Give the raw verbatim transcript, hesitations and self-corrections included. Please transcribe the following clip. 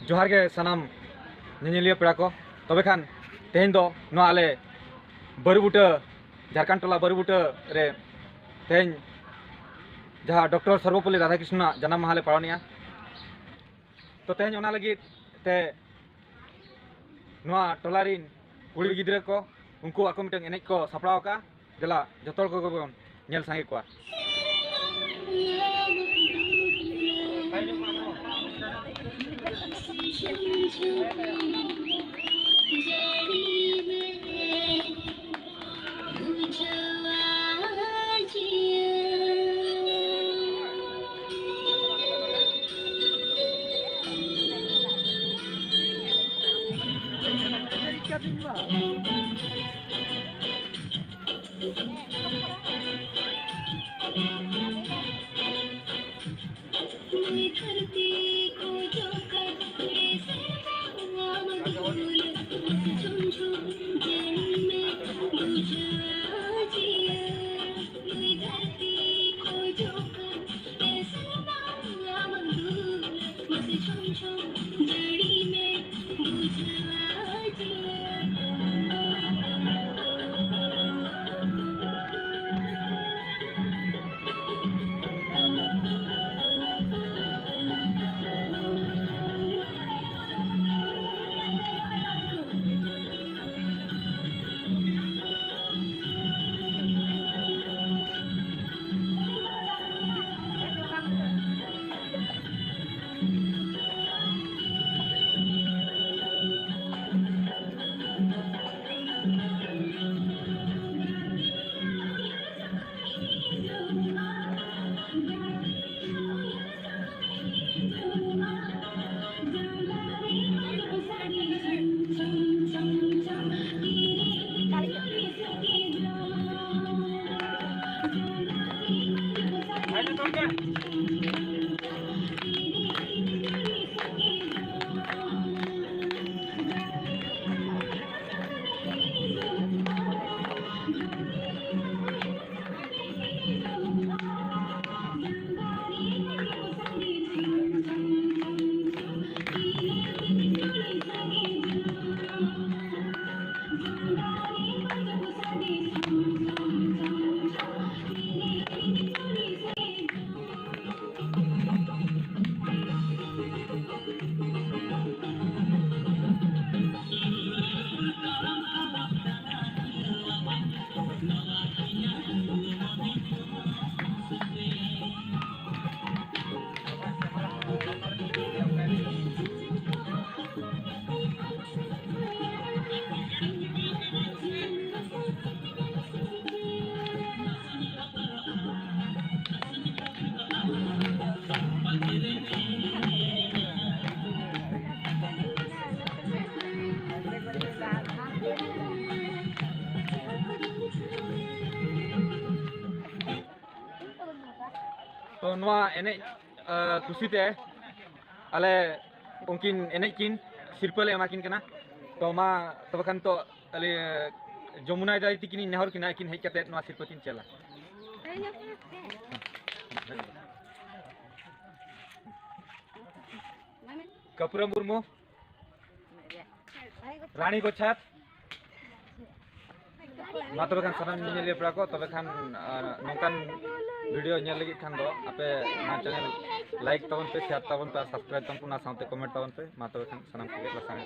ᱡᱚᱦᱟᱨ ᱜᱮ ᱥᱟᱱᱟᱢ ᱧᱮᱧᱮᱞᱤᱭᱟᱹ ᱯᱮᱲᱟ ᱠᱚ᱾ ᱛᱚᱵᱮ ᱠᱷᱟᱱ ᱛᱮᱦᱮᱧ ᱫᱚ ᱱᱚᱣᱟ ᱟᱞᱮ ᱵᱟᱹᱨᱩᱵᱩᱴᱟᱹ, ᱡᱷᱟᱲᱠᱷᱚᱸᱰ ᱴᱚᱞᱟ ᱵᱟᱹᱨᱩᱵᱩᱴᱟᱹ ᱨᱮ ᱛᱮᱦᱮᱧ ᱡᱟᱦᱟᱸ ᱰᱚᱠᱴᱚᱨ ᱥᱚᱨᱵᱚᱯᱚᱞᱞᱤ ᱨᱟᱫᱷᱟᱠᱨᱤᱥᱱᱚᱱᱟᱜ ᱡᱟᱱᱟᱢ ᱢᱟᱦᱟ ᱞᱮ ᱯᱟᱞᱚᱱᱮᱜᱼᱟ᱾ ᱛᱚ ᱛᱮᱦᱮᱧ ᱚᱱᱟ ᱞᱟᱹᱜᱤᱫ ᱛᱮ ᱱᱚᱣᱟ ᱴᱚᱞᱟ ᱨᱤᱱ ᱠᱩᱲᱤ ᱜᱤᱫᱽᱨᱟᱹ ᱠᱚ, ᱩᱱᱠᱩ ᱟᱠᱚ ᱢᱤᱫᱴᱟᱝ ᱮᱱᱮᱡ ᱠᱚ ᱥᱟᱯᱲᱟᱣ ᱟᱠᱟᱫᱼᱟ᱾ ᱫᱮᱞᱟ, ᱡᱚᱛᱚ ᱦᱚᱲ ᱠᱚᱜᱮ ᱵᱚᱱ ᱧᱮᱞ ᱥᱟᱸᱜᱮ ᱠᱚᱣᱟ᱾ ᱱᱚᱣᱟ ᱮᱱᱮᱡ ᱠᱩᱥᱤᱛᱮ ᱟᱞᱮ ᱩᱱᱠᱤᱱ ᱮᱱᱮᱡ ᱠᱤᱱ ᱥᱤᱨᱯᱟᱹ ᱞᱮ ᱮᱢᱟ ᱠᱤᱱ ᱠᱟᱱᱟ᱾ ᱛᱚ ᱢᱟ ᱛᱚᱵᱮ ᱠᱷᱟᱱ ᱛᱚ ᱟᱞᱮ ᱡᱚᱢᱩᱱᱟᱭ ᱫᱟᱭ ᱛᱤᱠᱤᱱᱤᱧ ᱱᱮᱦᱚᱨ ᱠᱤᱱᱟ, ᱟᱹᱠᱤᱱ ᱦᱮᱡ ᱠᱟᱛᱮ ᱱᱚᱣᱟ ᱥᱤᱨᱯᱟᱹ ᱠᱤᱱ ᱪᱮᱞᱟ᱾ ᱠᱟᱹᱯᱩᱨᱟᱹ ᱢᱩᱨᱢᱩ, ᱨᱟᱱᱤ ᱜᱳᱪᱷᱟᱨ᱾ ᱢᱟ ᱛᱚᱵᱮ ᱠᱷᱟᱱ ᱥᱟᱱᱟᱢ ᱧᱮᱧᱮᱞᱤᱭᱟᱹ ᱯᱮᱲᱟ ᱠᱚ, ᱛᱚᱵᱮ ᱠᱷᱟᱱ ᱱᱚᱝᱠᱟᱱ ᱵᱷᱤᱰᱤᱭᱳ ᱧᱮᱞ ᱞᱟᱹᱜᱤᱫ ᱠᱷᱟᱱ ᱫᱚ ᱟᱯᱮ ᱱᱚᱣᱟ ᱪᱮᱱᱮᱞ ᱞᱟᱭᱤᱠ ᱛᱟᱵᱚᱱ ᱯᱮ, ᱥᱮᱭᱟᱨ ᱛᱟᱵᱚᱱ ᱯᱮ, ᱟᱨ ᱥᱟᱵᱥᱠᱨᱟᱭᱤᱵ ᱛᱟᱵᱚᱱ ᱯᱮ, ᱚᱱᱟ ᱥᱟᱶᱛᱮ ᱠᱚᱢᱮᱱᱴ ᱛᱟᱵᱚᱱ ᱯᱮ᱾ ᱢᱟ ᱛᱚᱵᱮ ᱠᱷᱟᱱ ᱥᱟᱱᱟᱢ ᱠᱚᱜᱮ ᱞᱟᱥᱟᱲᱦᱮᱫ